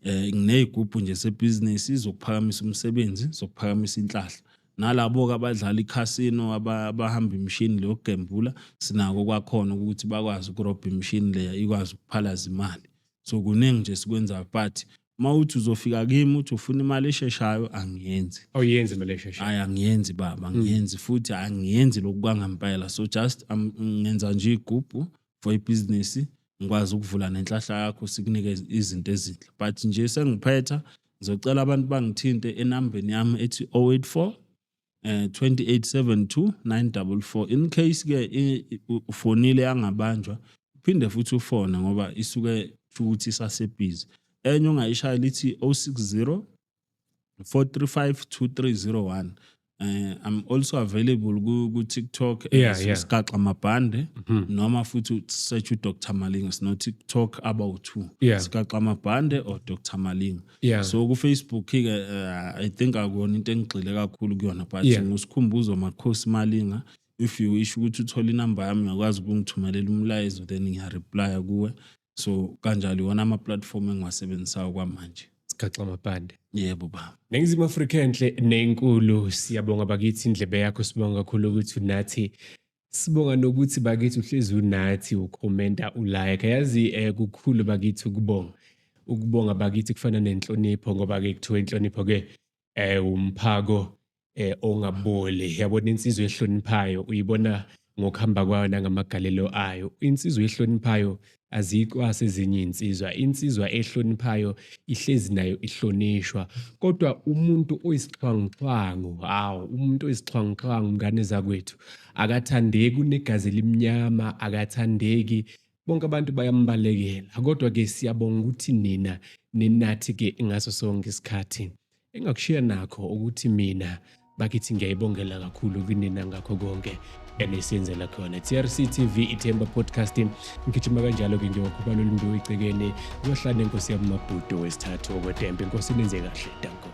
Nginey'gubhu nje sebhizinisi zokuphakamisa umsebenzi, zokuphakamisa inhlahla. Nalabo-ke abadlala ikhasino, abahamba imishini le yokugembula, sinako kwakhona ukuthi bakwazi ukurobha imishini leya ikwazi ukuphalaza imali. So kuningi nje esikwenzayo, but uma uthi uzofika kimi uthi ufuna imali esheshayo, angiyenzi. Awuyenzi imali esheshayo? Hayi, angiyenzi baba, angiyenzi futhi angiyenzi lokhu kwangempela. So just ngenza nje igubhu for ibhizinisi, ngikwazi ukuvula nenhlahla yakho, sikunike izinto ezinhle. But nje sengiphetha, ngizocela abantu bangithinte enambeni yami ethi 084 2872 944. In case ke ufonile yangabanjwa, uphinde futhi ufone ngoba isuke futhi isasebhizi. Enye ongayishaya lithi 060 435 2301. I'm also available ku TikTok as Sigaxa Mabhande, noma futhi search uDr Malinga. Sino TikTok about two. Sigaxa Mabhande or Dr Malinga. So ku Facebook ke I think akuyona into engigxile kakhulu kuyona, but nguSikhumbuzo Makhosi Malinga. If you wish ukuthi uthole inamba yami, uyakwazi ukungithumelela umlayezo, then ngiya-reply kuwe. So kanjalo iwona ama platform engiwasebenzisayo kwamanje. Sigaxa Mabhande. Yebo baba. Ningizimu Afrika enhle nenkulu, siyabonga bakithi indlebe yakho, sibonga kakhulu ukuthi unathi. Sibonga nokuthi bakithi uhlezi unathi, ukhomenta, ulike. Yazi kukhulu bakithi ukubonga. Ukubonga bakithi kufana nenhlonipho, ngoba ke kuthiwa inhlonipho ke umphako ongaboli. Yabona insizwa ehloniphayo uyibona ngokuhamba kwayo nangamagalelo ayo. Insizwa ehloniphayo aziyicwasi ezinye insizwa. Insizwa ehloniphayo ihlezi nayo ihlonishwa. Kodwa umuntu oyisixhwanguxhwangu, hawu, umuntu oyisixhwanguxhwangu ngane zakwethu, akathandeki, unegazi elimnyama, akathandeki. Bonke abantu bayambalekela. Kodwa ke siyabonga ukuthi nina ninathi ke ngaso sonke isikhathi. Engakushiya nakho ukuthi mina bakithi ngiyayibongela kakhulu kunina ngakho konke enisenzela khona. TRC TV, Ithemba Podcast, ngigijima kanjalo ke ngiyokhubala olumbi ecekeni, ngiyohlala nenkosi yami Mabhudo wesithathu okwetembe. Inkosi nenze kahle, danko.